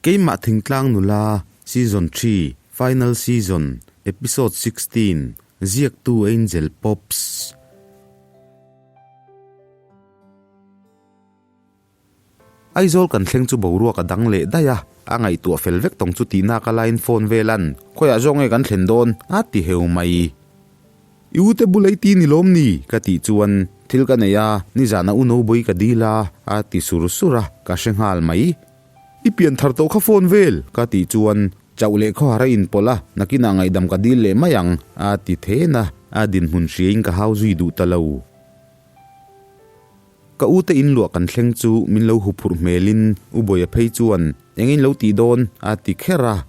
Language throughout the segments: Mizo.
Keimah Thingtlang Nula, Season Xii, Final Season, Episode 16, Ziaktu Angel Pops. Aizawl kan thleng chu boruak a dang leh daih a, a ngaihtuah fel vek tawng chu tihna ka laiin phone velan, Khawiah zawk nge kan thlen dawn? a ti heu mai. I ute bul ei ti ni lawm ni? ka tih chuan, Thil ka nei a, nizanah u Nobawii ka dil a, a ti sur sur a, ka hre nghal mai. I pian thar tawh kha phone vel? ka tih chuan, Chauh leh khawhar a inpawlh a, nakinah ngaihdam ka dil leh mai ang, a ti then a, a dinhmun hriain ka hau zui duh ta lo. Ka ute in luah kan thleng chu min lo huphurh hmelin U Bawia phei chuan, Eng in lo tih dawn? a ti kher a.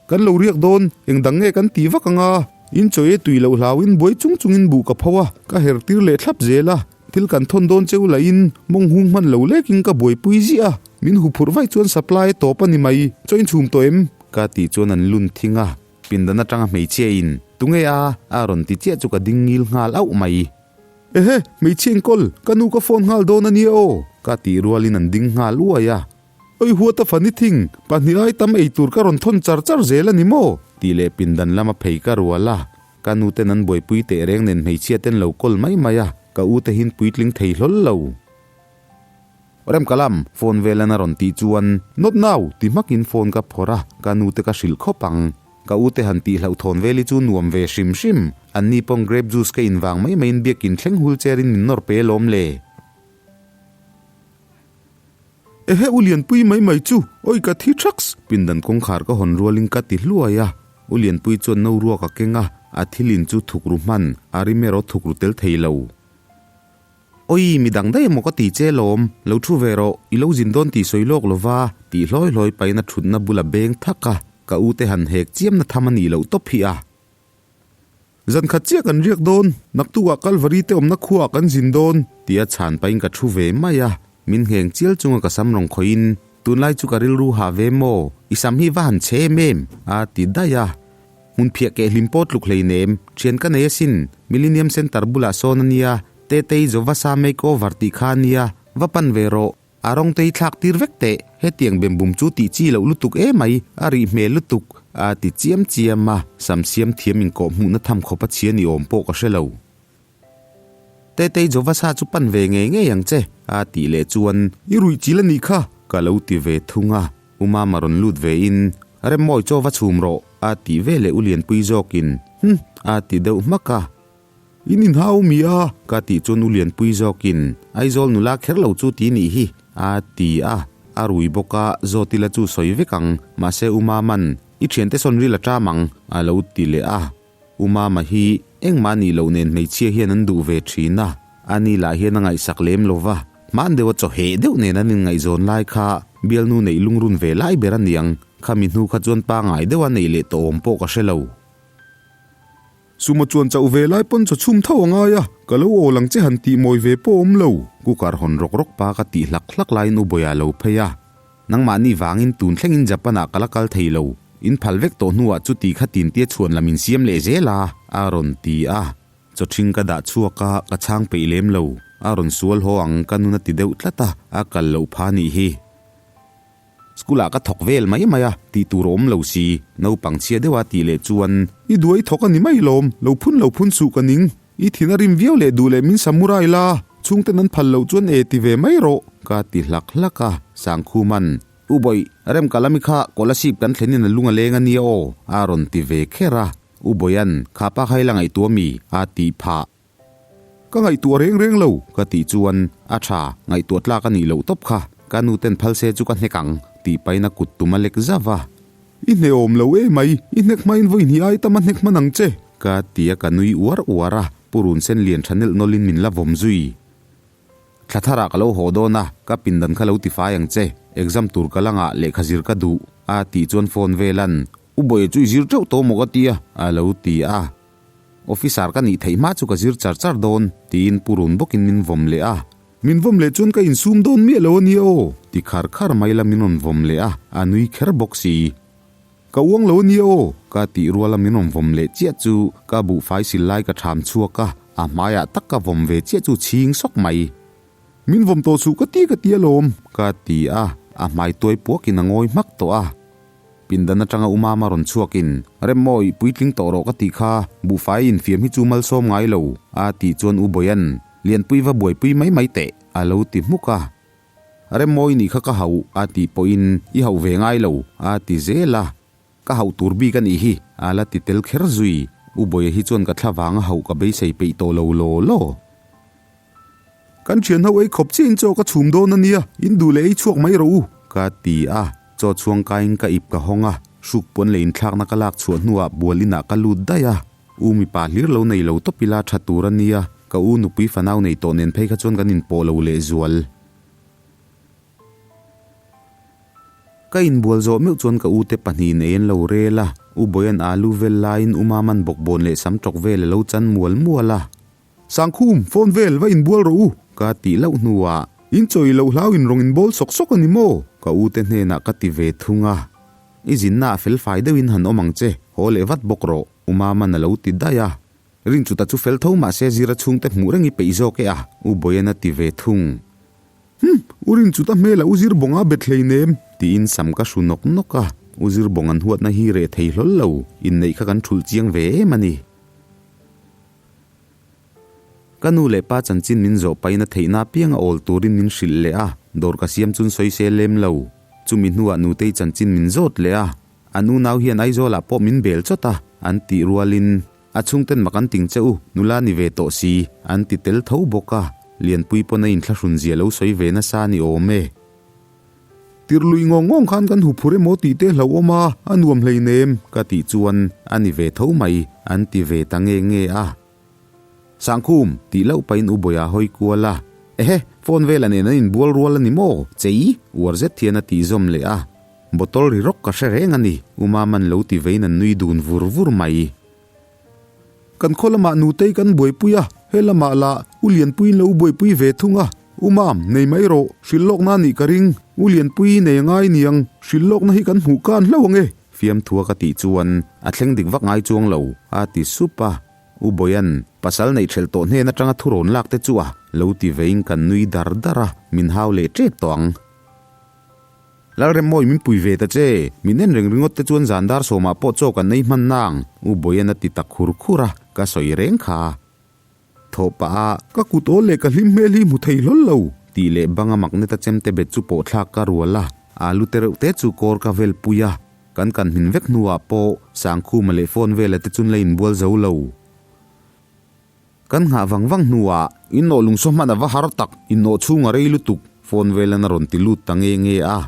Kan lo riak dawn, eng dang nge kan ti vak ang a? In chawi e tui loh hlauin buai chung chungin buh ka pho a, ka her tir leh thlap zel a. Thil kan thawn dawn cheu lahin mawng hung hman lo lekin ka buaipui ziah a, min huphurh vaih chuan supply a tawp a ni mai, chaw in chhum tawh em? Ka tih chuan an lun thing a, pindan atanga hmeichhia in, Tunge a? a rawn ti chiah chu ka ding ngil nghal auh mai. Ehe, hmeichhia enkawl, ka nu ka phone nghal dawn a nia aw! Ka tih rualin an ding nghal uai a. Oi huat a fani thing, pahnih ai tam ei tur ka rawn thawn char char zel a ni maw? Tih leh pindan lama phei ka rual a, ka nu ten an buaipui teh reng nen hmeichhia ten lo kawl mai mai a, ka u te hin puitling thei hlawl lo. Rem ka lam, phone velan a rawn tih chuan, Not now! ti hmakin phone ka phawrh a, ka nu te ka hrilh khawp ang. Ka u te han tih hlauhthawn vel hi chu nuam ve hrim hrim, an ni pawng grape juice ka in vang mai maiin biakin thleng hul cherin min nawr pe lawm le. Ehe U Lianpui mai mai chu, oi ka thi thaks! Pindan kawngkhar ka hawn rualin ka ti hluai a, U Lianpui chuan no ruak a keng a, a thilin chu thukru hman, a rim erawh thukru tel thei lo. Oi, midang daih emaw ka ti che lawm, lo thu ve rawh, i lo zin dawn tih sawi lawk lova, tih hlawi hlawi pahin a thutna bula beng thak a, ka u te han hek chiamna tham a nih loh tawp hi a. Zan khat chiah kan riak dawn, naktukah Kalvari te awmna khuaah kan zin dawn, tia chhan pahin ka thu ve mai a, min ngheng chial chunga ka sam rawn khawihin, Tunlai chu ka rilru hah ve maw, i sam hi va han chhe em em, a ti daih a. Hmun phiah keh hlim pawh tluk hleinem, thian ka nei asin, Millennium Centre bulah sawn a nia, Tetei Jovasa Makeover tih kha a nia, va pan ve rawh. A rawng te hi thlak tir vek teh, hetiang bembum chu tih chi loh lutuk emai, a rih hmel lutuk, a ti chiam chiam a, sam siam thiam inkawh hmuhna tham khawp a chhia ni awm pawh ka hre lo. Tetei Jovasa chu pan ve ngei ngei ang che, a tih leh chuan, I ruih chil a nih kha, ka lo ti ve thung a, U Mama rawn lut ve in, Remmawi chaw va chhum rawh, a tih ve leh U Lianpui zawkin, Hm, a ti deuh hmak a. In inhau mi a? Ka tih chuan U Lianpui zawkin, Aizawl nula kher lo chu ti nih hi, a ti a. A rui bawk a, Zawtila chu sawi vek ang, mahse U Mama'n, I thiante sawn ril a ṭam ang, a lo ti leh a. U Mama hi engmah nih loh nen hmeichhia hian an duh ve ṭhin a, ani lah hian a ngaihsak lem lo va, hman deuha chaw heh deuh nen an inngaihzawn lai kha bialnu neih lungrun ve lai ber a niang, khami hnu kha chuan pangngai deuha neih leh tawh awm pawh ka hre lo. Suma chuan chauh ve lai pawn chaw chhum tho a ngai a, ka lo awl ang che han tih mawi ve pawh awm lo. Cooker hawn rawk rawk pa ka tih hlak hlak laiin U Bawia lo phei a, Nangmahni vangin tun thlengin Japan ah ka la kal thei lo, in phal vek tawh hnuah chuti kha tintia chhuan lam in siam leh zel a, a rawn ti a. Chaw ṭhing ka dah chhuak a, ka chhang peih lem lo, a rawn sual haw ang ka nun a ti deuh tlat a, a kal loh pha nih hi. School ah ka thawk vel mai mai a, tih tur a awm lo si, naupang chhia deuha tih leh chuan. I duai thawk a ni mai lawm, lo phun lo phun suh ka ning, i thin a rim viau leh duh leh min samurai la, chhungten an phal loh chuan e ti ve mai rawh, ka ti hlak hlak a, Sangkhuman, U Bawih, rem ka lami kha Kolasib kan thlenin a lung a leng a nia aw, a rawn ti ve kher a, U Bawihan, kha pa kha i la ngaihtuah mi? a tih phah. Ka ngaihtuah reng reng lo, ka tih chuan, A tha, ngaihtuah tlak a nih loh tawp kha, ka nu ten phal se chu ka hnek ang, tih pahin a kut tum a lek zauh a. I hnehawm lo e mai, i hnek hmain vawi hnih ai tam a hnek hman ang che, ka ti a ka nui uar uar a, purun sen lian tha nelh nawlhin min la vawm zui. Thla tharah ka lo haw dawn a, ka pindan kha lo tifai ang che, exam tur ka la ngah lehkha zir ka duh, a tih chuan phone velan, U Bawia chu i zir teuh tawh maw ka ti a, a lo ti a. Officer ka nih theih hma chu ka zir char char dawn, tiin Pu Run bawkin min vawm leh a. Min vawm leh chuan ka insum dawn miah lo a nia aw, ti khar khar mai la min rawn vawm leh a, a nui kher bawk si. Ka uang lo a nia aw, ka tih ruala min rawn vawm leh chiah chu ka buhfai sil lai ka ṭham chhuak a, a hmaiah tak ka vawm ve chiah chu chhing sawk mai. Min vawm tawh suh ka ti ka ti alawm, ka ti a. A hmai tuai puakin a ngawi hmak tawh a. Pindan atanga u Mama rawn chhuakin, Remmawi, puitling tawh rawh ka tih kha, buhfai infiam hi chu malsawm ngai lo, a tih chuan U Bawia'n, Lianpui va buaipui mai mai teh, a lo ti hmuk a. Remmawi nih kha ka hauh, a tih pawhin, I hauh ve ngai lo, a ti zel a. Ka hauh tur bik a nih hi, a la ti tel kher zui. U Bawia hi chuan ka thla vanga hauh ka beisei peih tawh lo law law. Kan thian ho ei khawp chiah in chaw ka chhum dawn a nia, in duh leh ei chhuak mai rawh u, ka ti a. Chaw chhuang kaiin ka ip ka hawng a, hruk puan leh inthlakna ka lak chhuah hnuah bual inah ka lut daih a. U mipa hlir lo nei lo tawp ila tha tur a nia, ka u nupui fanau nei tawh nen phei kha chuan kan inpawh lo lehzual. Ka inbual zawh meuh chuan ka ute pahnihin ei an lo rel a, U Bawia'n alu vel laiin U Mama'n bawkbawn leh sam tawk vel a lo chan mual mual a. Sangkhum, phone vel, va inbual rawh u! Ka tih loh hnuah, In chawi loh hlau in rawng inbawl sawk sawk a ni maw? Ka ute hnenah ka ti ve thung a. I zinna a fel fai deuhin han awm ang che, haw leh vat bawk rawh, U Mama'n a lo ti daih a. Rinchuta chu fel tho mahse Zira chhungte hmuh reng i peih zawk e a, U Bawia'n a ti ve thung. Hum! U Rinchuta hmel a U Zirbawnga bet hleinem! Tiin sam ka hru nawk nawk a, U Zirbawng an huatna hi reh thei hlawl lo, inneih kha kan thulh chiang ve em a ni. Ka nu leh pa chanchin min zawh pahin a theihna apiang a awl turin min hrilh leh a, dawr ka siam chun sawi se lem lo. Chumi hnuah nutei chanchin min zawt leh a, an unau hian Aizawlah pawh min bel chawt a, an tih rualin, A chhungten mak an ting che u, nula ni ve tawh si, an ti tel tho bawk a, Lianpui pawn a inthlahrun zia lo sawi ve nasa a ni awm e. Tirhlui ngawng ngawng khan kan huphur emaw tih te hlauhawm a, a nuam hleinem, ka tih chuan a ni ve tho mai, an ti ve ta nge nge a. Sangkhum, tih loh pahin U Bawia hawi kual a, Ehe, phone vela nen an inbual rual a ni maw? Chei, uar zet hian a tih zawm leh a. Bottle ri rawk ka hre reng a ni, U Mama'n lo ti vein an nui dun vur vur mai. Kan khaw lamah nutei kan buaipui a, he lamah lah U Lianpuiin lo buaipui ve thung a. U Mam, nei mai rawh, hrilh lawkna a nih ka ring. U Lianpui nei a ngai niang, hrilh lawkna hi kan hmuh kan hlauh ang e. Fiamthua ka tih chuan a thleng dik vak ngai chuang lo, a ti sup a. U Bawia'n, pasal neih ṭhelh tawh hnen aṭanga thurawn lak te chu a lo ti vein kan nui dar dar a, min hau leh ṭep tawh ang. Lalremmawi min pui ve ta che, min en reng ringawt te chuan zan dar sawmah pawh chaw kan nei hman nang, U Bawia'n a ti ta khur khur a, ka sawi reng kha. Thawh pah a, ka kut awl leh ka hlim hmel hi hmu thei hlawl lo, tih leh banga magnet a chemte bet chu pawh thlak ka rual a, alu te reuh te chu kawr ka vel pui a, kan kan hmin vek hnuah pawh Sangkhuma leh phone vela te chun la inbual zo lo. Kan nghah vang vang hnuah innawh lungsaw hman a va har tak, innawh chhung a rei lutuk, phone velan a rawn ti lut ta nge nge a.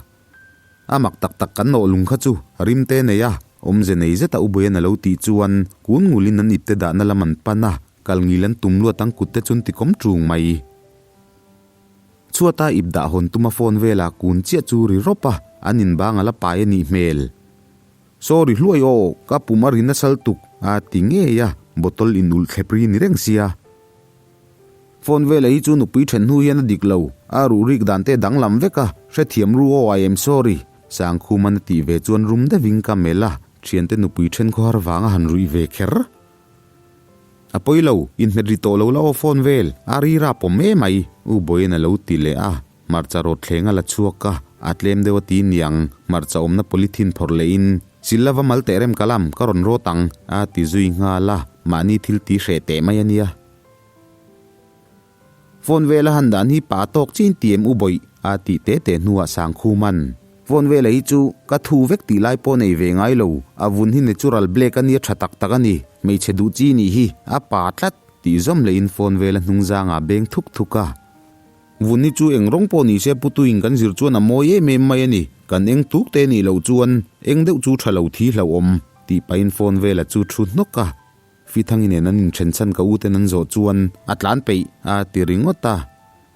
A mak tak tak kan nawh lung kha chu rim te nei a, awmze nei zeta U Bawian a lo tih chuan kun ngulin an ipte dahna lam an pan a, kal ngil an tum luat ang kut te chun ti kawm ṭung mai. Chhuata ip dah hawn tuma phone vela kun chiah chu ri rawp a, an inbang a la pai a nih hmel. Sorry hluai aw, ka pum a ri nasal tuk a ti ngei a, bottle in ulh thlep ri ni reng sia. Phone vela hi chu nupui then hnu hian a dik lo, a ruh rik dan te danglam vek a, hrethiam ru aw I am sorry, Sangkhuman a tih ve chuan rum deuhin ka melh a, thiante nupui then khawhar vanga han ruih ve kher. A pawi lo, inhmet ri tawh lo la aw phone vel, a ri rap awm e mai, U Bawiin a lo ti leh a. Hmarcha rawt thleng a la chhuak a, a tlem deuh a ti niang, hmarcha awmna polythene phawrh lehin, Sil lova mal teh rem ka lam, ka rawn rawt ang, a ti zui nghal a, mahni thil ti hreh teh mai a nia. Phone vela han dan hi pa tawk chin ti em u bawih, a tih te te hnuah Sangkhuman, Phone vela hi chu ka thu vek tih lai pawh nei ve ngai lo, a vun hi natural black a nia tha tak tak a ni, hmeichhe duh chi nih hi, a pa tlat, tih zawm lehin phone vela hnungzangah beng thuk thuk a. Vun hi chu eng rawng pawh ni se putuin kan zir chuan a mawi em em mai a ni, kan eng tuk te nih loh chuan eng deuh chu tha lo thi hlauhawm, tih pahin phone vela chu thu hnawk a. Fithangi nen an inthen chhan ka uten an zawh chuan a tlan peih a ti ringawt a.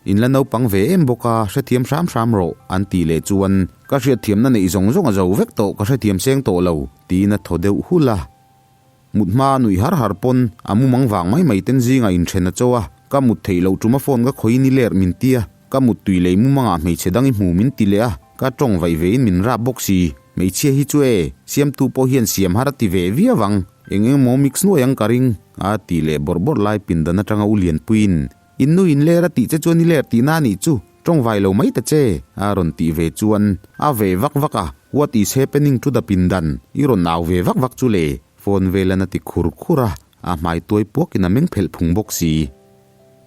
In la naupang ve em bawk a, hrethiam hram hram rawh an tih leh chuan ka hriatthiamna neih zawng zawng a zo vek tawh ka hrethiam seng tawh lo tiin a thaw deuh hulh a. Mut hma nuih har har pawn a mumang vang mai mai ten zingah inthen a cho a, ka mut theih loh ṭuma phone ka khawiin i ler min ti a, ka mut tui lei mumangah hmeichhe dang i hmu min ti leh a, ka ṭawng vaih vein min rap bawk si. Hmeichhia hi chu e, siamtu pawh hian siam har a ti ve viau ang, eng eng maw mix nuai ang ka ring, a tih leh bawrh bawrh lai pindan aṭanga u Lianpuiin, In nu in ler a tih che chuan i ler tihna a nih chu. Tawngvai lo mai ta che, a rawn tih ve chuan a ve vak vak a, What is happening to the pindan? I rawn au ve vak vak chu le, phone velan a ti khur khur a, a hmai tuai puakin a meng phelh phung bawk si.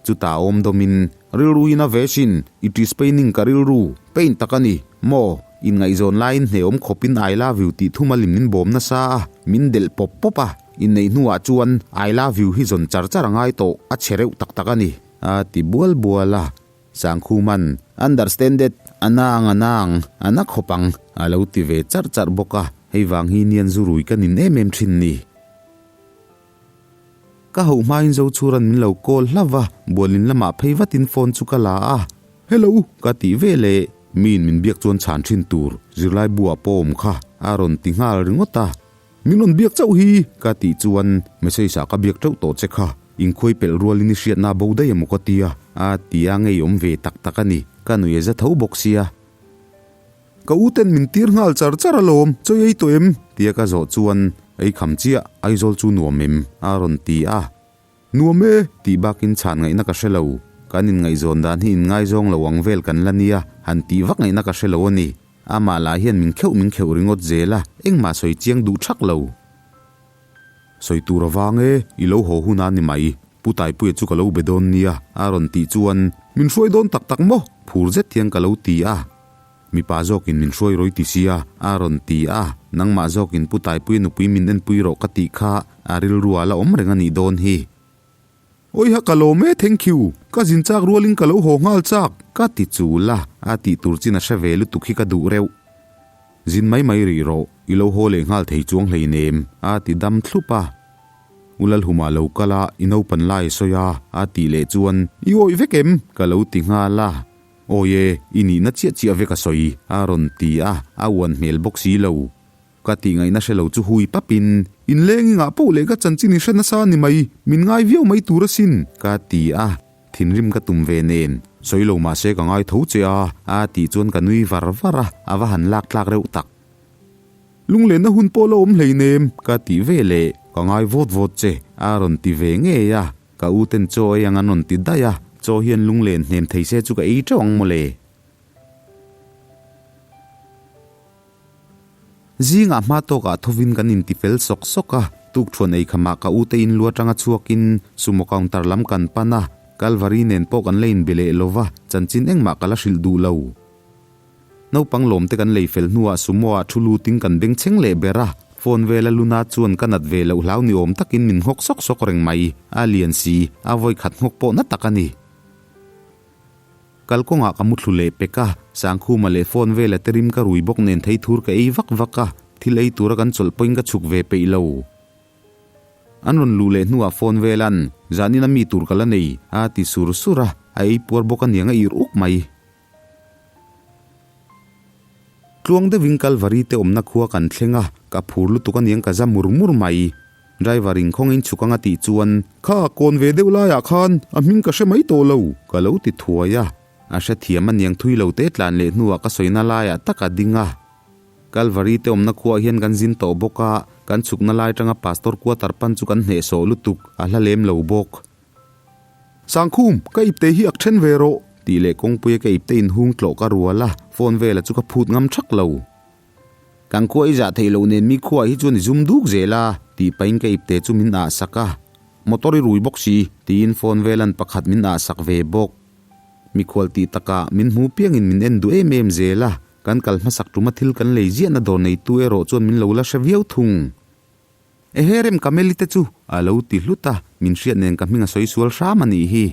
Chutah awm dawmin, Rilru in a ve sin, it is paining ka rilru, pain tak a ni, maw? Inngaihzawn laiin hneawm khawpin I love you tih thum a lim min bawm nasa a, min delh pawp pawp a, inneih hnuah chuan I love you hi zawn char char a ngai tawh, a chhe reuh tak tak a ni, a ti bual bual a. Sangkhuman, Understanded, a nang a nang, a na khawp ang, a lo ti ve charh charh bawk a, hei vang hi nian zu rui ka nin em em thin ni. Ka hauh hmain Zochhuran min lo call hlauh va, bualin lamah phei vatin phone chu ka la a. Hello! Ka tih ve leh, miin min biak chuan chhan thin tur zirlai bu ah pawh awm kha a rawn ti nghal ringawt a. Min rawn biak chauh hi! Ka tih chuan message ah ka biak teuh tawh che kha, inkhuai pelh rualin i hriatna bo daih emaw ka tia, a ti a ngeiawm ve tak tak a ni, ka nui a za tho bawk sia. Ka u ten min tir nghal char char alawm, chawi ei tawh em? Tia ka zawh chuan, Ei kham chiah, Aizawl chu nuam em? a rawn ti a. Nuam e! tih bakin chhan ngaihna ka hre lo. Kan inngaihzawn dan hi inngaizawng lo ang vel kan la nia, han tih vak ngaihna ka hre lo a ni. Amah lah hian min kheuh min kheuh ringawt zel a, engmah sawi chiang duh thak lo. Sawi tur avang e, i lo haw hun a ni mai. Pu Taipuia chu ka lo be dawn nia, a rawn tih chuan, Min hruai dawn tak tak maw? Phur zet hian ka lo ti a. Mipa zawkin min hruai rawi ti sia, a rawn ti a. Nangmah zawkin Pu Taipuia nupui min enpui rawh ka tih kha a rilru a la awm reng a nih dawn hi. Awiha ka lawm e, thank you. Ka zin chak rualin ka lo haw nghal chak, ka ti chul a, a tih tur chin a hre ve lutuk hi ka duh reuh. Zin mai mai rih rawh, i lo haw leh nghal thei chuang hleinem, a ti dam thlup a. U Lalhuma lo kal a, i naupan lai a sawi a, a tih leh chuan, I awih vek em? ka lo ti nghal a. Awi e, i nihna chiah chiah vek a sawi, a rawn ti a, a uan hmel bawk si lo. Ka tih ngaihna hre lo chu hui papin, Inleng i ngah poh leh ka chanchin i hre nasa a ni mai, min ngai viau mai tur asin, ka ti a. Thinrim ka tum ve nen, sawi lo mah se ka ngai tho che a, a tih chuan ka nui var var a, a va han lak tlak reuh tak. Lunglenna hun pawh la awm hleinem, ka tih ve leh, ka ngai vawt vawt che, a rawn ti ve ngei a, ka u ten chaw ei ang an rawn ti daih a, chaw hian lunglen hnem thei se chu ka ei teuh ang mawle. Zingah hma tawkah thovin kan inti fel sawk sawk a, tukṭhuan ei khamah ka ute in lu aṭanga chhuakin sumo counter lam kan pan a, Kalvari nen pawh kan la inbe leh lo va, chanchin engmah ka la hrilh duh lo. Naupang lawmte kan lei fel hnuah sumo ah thu lutin kan bengchheng leh ber a, phone vela luna chuan ka nat ve loh hlau ni awm takin min nghawk sawk sawk reng mai, a lian si, a vawikhat nghawk pawh na tak a ni. Kalkawngah ka muthlu leh pek a, Sangkhuma leh phone vela te rim ka rui bawk nen thei thur ka ei vak vak a, thil ei tura kan chawlh pawhin ka chhuk ve peih lo. An rawn luh leh hnuah phone vela'n, Zanin a mi tur ka la nei, a ti sur sur a, a ei puar bawk aniang a irh uk mai. Tluang deuhin Kalvari te awmna khua kan thleng a, ka phur lutuk aniang ka za mur mur mai. Driver in khawngin chhuk anga tih chuan, Kha, kawn ve deuh laiah khan a hming ka hre mai tawh lo, ka lo ti thuai a. A hrethiam aniang thui lo te tlan leh hnuah ka sawina laiah tak a ding a. Kalvari te awmna khuaah hian kan zin tawh bawk a, kan chhukna lai atanga Pastor quarter pan chu kan hnehsawh lutuk, a hla lem lo bawk. Sangkhum, ka ipte hi ak then ve rawh, tih leh kawngpuia ka ipte inhung tlawh ka rual a, phone vela chu ka phut ngam thak lo. Kan khua i zah theih loh nen mi khuaah hi chuan i zum duk zel a, tih pahin ka ipte chu min ah sak a. Motor i rui bawk si, tiin phone velan pakhat min ah sak ve bawk. Mikhual tih takah min hmu piangin min en duh em em zel a, kan kal hmasak tuma thil kan lei ziahna dawr neitu erawh chuan min lo la hre viau thung. Ehe rem Kameli te chu a lo ti hlut a, min hriat nen ka hming a sawi sual hram a nih hi.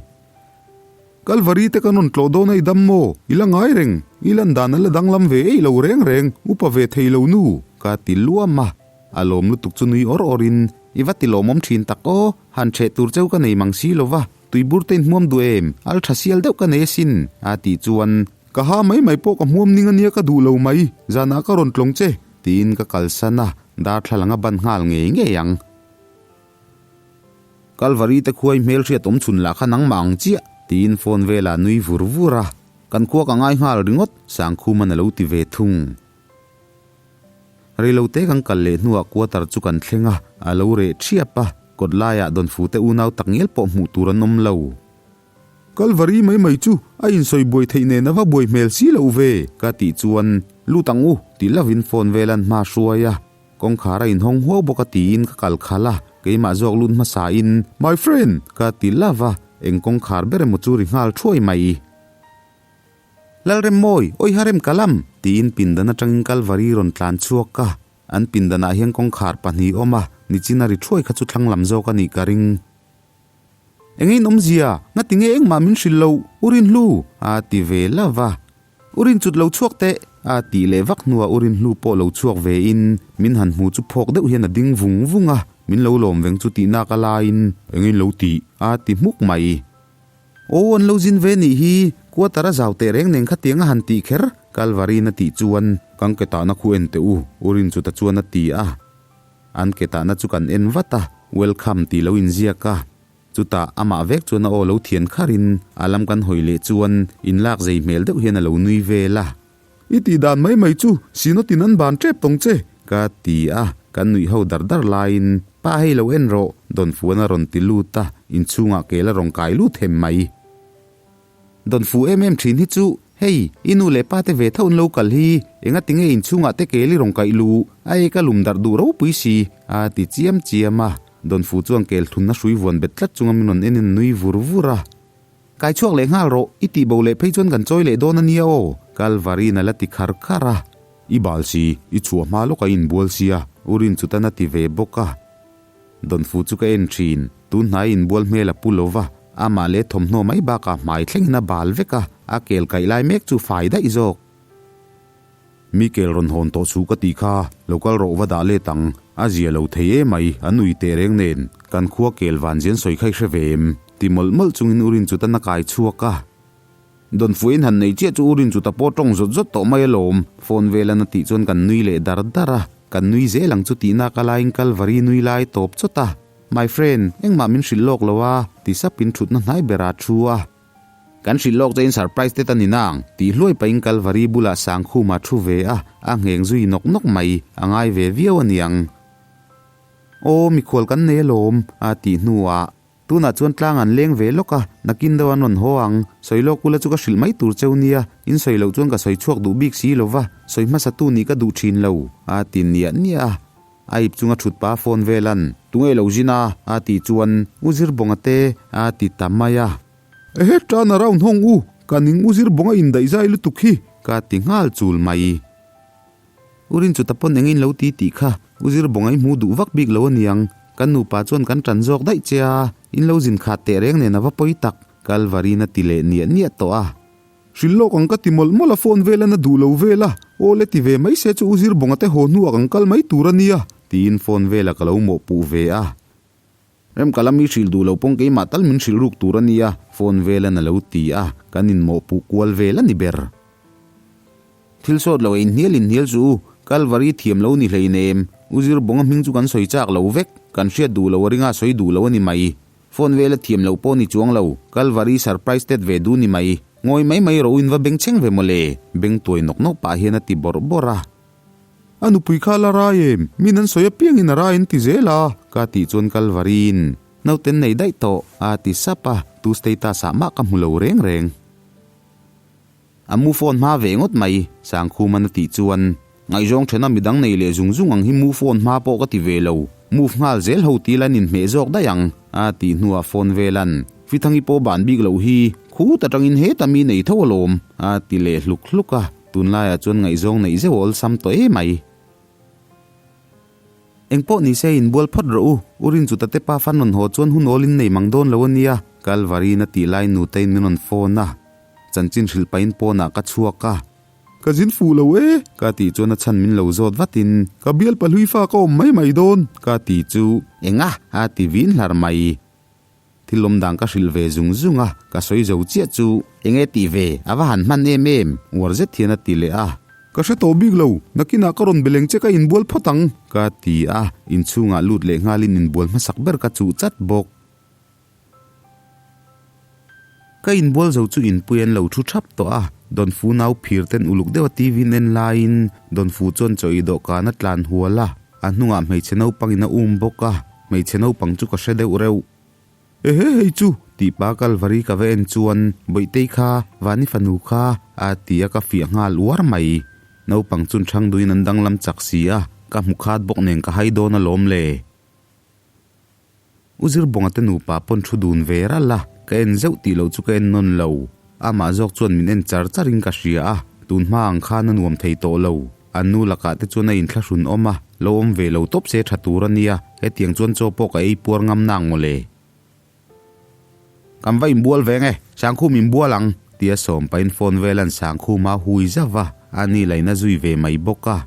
Kalvari te kan rawn tlawh dawn a i dam maw? I la ngai reng, i lan dan a la danglam ve ei lo reng reng, upa ve thei lo nu, ka ti luam a. A lawm lutuk chu nui awr awr in, i va ti lawmawm thin tak aw, han chheh tur cheu ka nei mang si lo va, tuibur te in hmuam duh em, al tha sial deuh ka nei asin, a tih chuan, Ka ha mai mai pawh ka hmuam ning ania ka duh lo mai, zanah ka rawn tlawng che, tiin ka kalsan a, darthlalang a ban nghal ngei ngei ang. Kalvari te khuai hmelhriat awm chhun lah kha nangmah ang chiah, tiin phone velah nui vur vur a, kan khua ka ngai nghal ringawt, Sangkhuman a lo ti ve thung. Reilote kan kal leh hnuah quarter chu kan thleng a, a lo reh thiap a, kawt laiah Dawnfute unau takngial pawh hmuh tur an awm lo. Kalvari mai mai chu a insawi buai theih nen a va buai hmel si loh ve ka tih chuan lut ang u ti lovin phone vel an hma hruai a, kawngkhar a inhawng huau bawk a tiin ka kal khalh a, keimah zawk lut hmasa in My friend ka ti lova, eng kawngkhar ber emaw chu ri nghal thuai mai. Lalremmawi, awi harem ka lam! tiin pindan atangin Kalvari rawn tlan chhuak a, an pindanah hian kawngkhar pahnih awm a, nichin a ri thuai kha chu thlang lam zawk a nih ka ring. Eng in awmzia, ngati nge engmah min hrilh loh, U Rinhlu? a ti ve love a. U Rinchut lo chhuak teh! a tih leh vak hnuah U Rinhlu pawh lo chhuak ve in min han hmu chu phawk deuh hian a ding vung vung a, min lo lawm veng chu tih nak a laiin eng in lo tih? a ti hmuk mai. Aw, an lo zin ve nih hi, quarter a zau teh reng nen khatiang a han tih kher, Kalvarin a tih chuan kan ke tahna khu en teh u, U Rinchuta chuan a ti a. An ke tahna chu kan en vat a, Welcome tih lo inziak a. Chutah amah vek chuan a aw lo thian kharin a lam kan hawi leh chuan inlak zei hmel deuh hian a lo nui vel a. I tih dan mai mai chu Sinotin an ban tep tawng che, ka ti a, kan nuih ho dar dar laiin, Pa hei lo en rawh, Dawnfuan a rawn ti lut a, inchhungah kel a rawn kai lut hem mai. Dawnfu em em thin hi chu, hei, i nu leh pa te ve tho an lo kal hi, engati nge inchhungah te kel i rawn kaih luh, a ei ka lum darh duh ropui si, a ti chiam chiam a, Dawnfu chuan kel thunna hrui vuan bet tlat chunga min rawn en in a nui vur vur a. Kai chhuak leh nghal rawh, i tih bo leh phei chuan kan chawi leh dawn a nia aw, Kalvarin a la ti khar khar a. I bal si, i chhuah hma lawk a inbual sia, U Rinchutan a ti ve bawk a. Dawnfu chu ka en thin, tun hnai inbual hmel a pu lo va, amah leh thawmhnaw mai bakah hmai thlengin a bal vek a, a kel kaih lai mek chu fai daih zawk. Mi kel rawn hawn tawh suh ka tih kha, lo kal rawh va dah let ang, a zia lo thei emai, an ui teh reng nen, kan khua kel van zian sawi kha i hre ve em? ti mawlh mawlh chungin U Rinchutan a kai chhuak a. Dawnfuiin han nei chiah chu U Rinchuta pawh tawng zawt zawt tawh mai alawm, phone velan a tih chuan kan nui leh dar dar a, kan nui zel ang chu tih nak a laiin Kalvari nui lai tawp chawt a, My friend, engmah min hrilh lawk lo a, ti sapin thutna hnai berah a thu a. Kan hrilh lawk chain surprise te ta ni nang, tih hluai pahin Kalvari bulah Sangkhuma thu ve a, a ngheng zui nawk nawk mai, a ngai ve viau a niang. Aw, mikhual kan nei alawm, a tih hnuah, Tunah chuan tlang an leng ve lawk a, nakin deuh an rawn haw ang, sawi lawk ula chu ka hrilh mai tur cheu nia, in sawi loh chuan ka sawi chhuak duh bik si lo va, sawi hmasa tu nih ka duh thin lo, a ti niah niah a. A ip chunga thut pa phone velan, Tunge lo zin a? a tih chuan, U Zirbawnga te, a ti ta mai a. Ehe, turn around hawng u, ka ning U Zirbawnga indaih zai lutuk hi, ka ti nghal chul mai. U Rinchuta pawn eng in lo ti tih kha U Zirbawnga i hmu duh vak bik lo aniang, kan nupa chuan kan tan zawk daih che a, in lo zin khat teh reng nen a va pawi tak, Kalvarin a ti leh niah niah tawh a. Hrilh lawk ang ka ti mawlh mawlh a phone vel an a duh lo vel a, aw le ti ve mai se chu U Zirbawnga te haw hnuah kan kal mai tur a nia, tiin phone vela ka lo mawhpuh ve a. Remka lam i hrilh duh lo pawng keimah tal min hrilh ruk tur a nia, phone velan a lo ti a, kan inmawhpuh kual vel a ni ber. Thil sawt lo inhnial inhnial chu u, Kalvari thiam lo ni hleinem, U Zirbawnga hming chu kan sawi chak lo vek, kan hriat duh lo a ringa sawi duh lo a ni mai. Phone vela thiam lo pawh ni chuang lo, Kalvari surprise tet ve duh ni mai. Ngawi mai mai rawh u in va bengchheng ve mawle, beng tuai nawk nawk pah hian a ti bawrh bawrh a. A nupui kha la rai em? Min an sawi apiangin a rai an ti zel a, ka tih chuan Kalvari'n nauten nei daih tawh a ti sap a, tu status ah mah ka hmu lo reng reng. A move on hma ve ngawt mai, Sangkhuman a tih chuan ngaihzawng thena midang nei leh zung zung ang hi move on hma pawh ka ti ve lo, move nghal zel ho ti la nin hmeh zawk daih ang a tih hnuah phone velan Fithangi pawh ban bik loh hi khut atangin heta mi nei tho alawm a ti leh hluk hluk a. Tunlaiah chuan ngaihzawng neih zeuh a awlsam tawh em mai. Engpawh ni se inbual phawt rawh u, U Rinchuta te pa fan rawn haw chuan hun awl in nei mang dawn lo a nia, Kalvari'n a tih lai nuteiin min rawn phone a. Chanchin hrilh pahin pawnah ka chhuak a. Ka zin fuh lo e, ka tih chuan a chhan min lo zawt vatin, Ka bial pahlui fa ka awm mai mai dawn, ka ti chu, Enga? a ti vin hlar mai. Thil awm dan ka hrilh ve zung zung a, ka sawi zo chiah chu enge tih ve a va han hman em em, uar zet hian a ti leh a. Ka hre tawh bik lo, nakinah ka rawn beleng che ka inbual phawt ang, ka ti a, inchhungah lut leh nghalin inbual hmasak ber ka chuh chat bawk. Ka inbual zo chu inpui an lo thu thap tawh a, Dawnfu nau phir ten uluk deuha TV in en laiin Dawnfu chuan chaw ei dawhkan a tlan hual a, a hnungah hmeichhe naupangin a um bawk a. Hmeichhe naupang chu ka hre deuh reuh. Ehe hei chu, Tih pa Kalvari ka va en chuan, Bawihtei kha, Vani fanu kha, a ti a ka fiah nghal uar mai. Naupang chun ṭhang duhin an danglam chak si a, ka hmu khat bawk nen ka hai dawn alawm le. U Zirbawnga te nupa pawn thu dun ve ralh a, ka en zeuh tih loh chu ka en nawn lo. Amah zawk chuan min en char char in ka hria a, tun hma ang khan a nuam thei tawh lo. An nu lakah te chuan a inthlahrun awm a, lo awm ve lo tawp se tha tur a nia, hetiang chuan chaw pawh ka ei puar ngam nang mawle. Kan va inbual ve nge, Sangkhum inbual ang, tia sawm pahin phone vel an Sangkhum a hui zauh a, a ni lain a zui ve mai bawk a.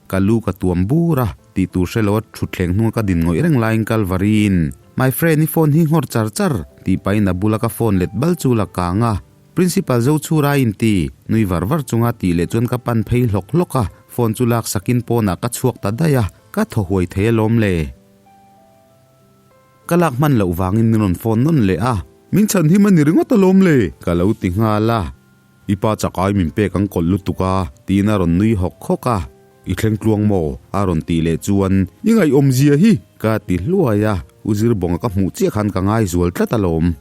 Ka lu ka tuam bur a, tih tur hre lo a thutthleng hnunga ka din ngawih reng laiin Kalvariin, My friend i phone hi nghawr char char, tih pahin a bula ka phone let bal chu la kang a. Principal Zochhura inti, nui var var chunga tih leh chuan ka pan phei hlawk hlawk a, phone chu lak sakin pawnah ka chhuak ta daih a, ka thaw huai thei alawm le. Ka lak hman loh vangin min rawn phone nawn leh a. Min chhan him a ni ringawt alawm le, ka lo ti nghal a. I pa chak ai min pek ang kawlh lutuk a, tiin a rawn nui hawk hawk a. I thleng tluang maw? a rawn tih leh chuan, I ngaihawmzia hi! ka ti hluai a, U Zirbawnga ka hmuh chiah khan ka ngai zual tlat alawm.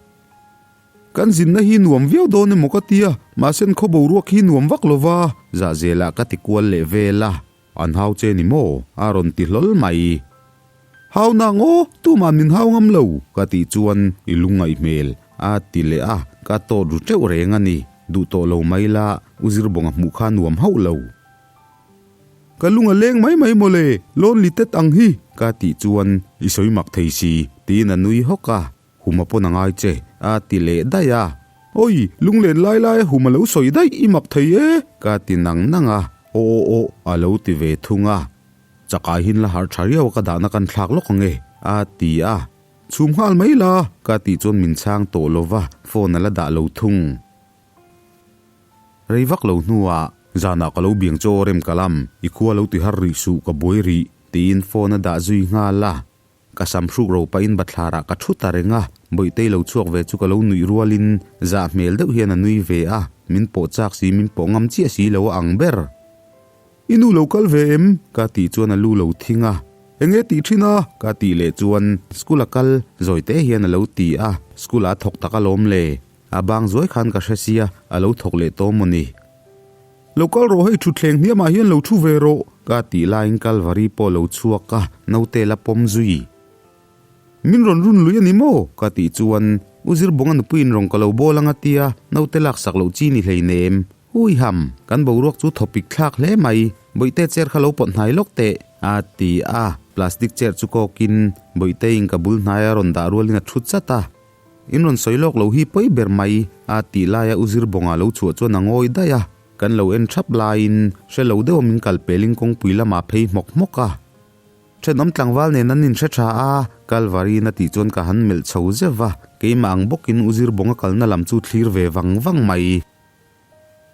Kan zinna hi nuam viau dawn emaw ka tia, mahse an khaw boruak hi nuam vak lova, zahzelah ka ti kual leh vel a. An hau che ni maw? a rawn ti hlawl mai. Hau nang aw, tumah min hau ngam lo, ka tih chuan i lungngaih hmel a ti leh a, ka tawt ru teuh reng a ni. Duh tawh lo mai la, U Zirbawnga hmuh kha nuam hauh lo. Ka lung a leng mai mai mawle, lonely tet ang hi, ka tih chuan i sawi mak thei si, tiin a nui hawk a. Huma pawn a ngai che, a ti leh daih a. Awi, lunglen lai lai a hum a lo sawi daih i mak thei e, ka ti nang nang a. Aw aw aw, a lo ti ve thung a. Chakai hin la harh tha riau a ka dahna kan thlak lawk ang e, a ti a. Chhum nghal mai la, ka tih chuan min chhang tawh lo va, phone a la dah lo thung. Rei vak lo hnuah, zanah ka lo biang chaw rem ka lam, i khua lo ti har rih suh ka buai rih, tiin phone a dah zui nghal a. Ka sam hruk ro pahin bathlarah ka thu ta reng a, Bawihtei lo chhuak ve chu ka lo nuih rualin zah hmel deuh hian a nui ve a, min pawh chak si min pawh ngam chiah si lo a ang ber. I nu lo kal ve em? ka tih chuan a lu lo thing a. Enge tih thin a? ka tih leh chuan school a kal zawi te hian a lo ti a, school ah a thawk tak alawm le. A bang zuai khan ka hre sia, a lo thawk leh tawh maw ni? Lo kal rawh hei thutthleng hniamah hian lo thu ve rawh ka tih laiin Kalvari pawh lo chhuak a, naute la pawm zui. Min rawn run lui a ni maw? ka tih chuan U Zirbawnga nupuiin rawn ka lo bawl ang a tia, naute laksak loh chi ni hleinem. Hui ham, kan boruak chu thawpik thlak hle mai, Bawihte chair kha lo pawt hnai lawk teh a ti a, plastic chair chu kawkin Bawihteiin ka bul hnai a rawn dah rualin a thu chat a. In rawn sawi lawk lo hi pawi ber mai a tih laia U Zirbawnga lo chhuah chuan a ngawi daih a, kan lo en thap laiin hre lo deuha min kal pelin kawngpui lamah phei hmawk hmawk a. Thenawm tlangval nen an inhre tha a, Kalvari-in a tih chuan ka han melh chho zeuh va, keimah ang bawkin U Zirbawnga kalna lam chu thlir ve vang vang mai.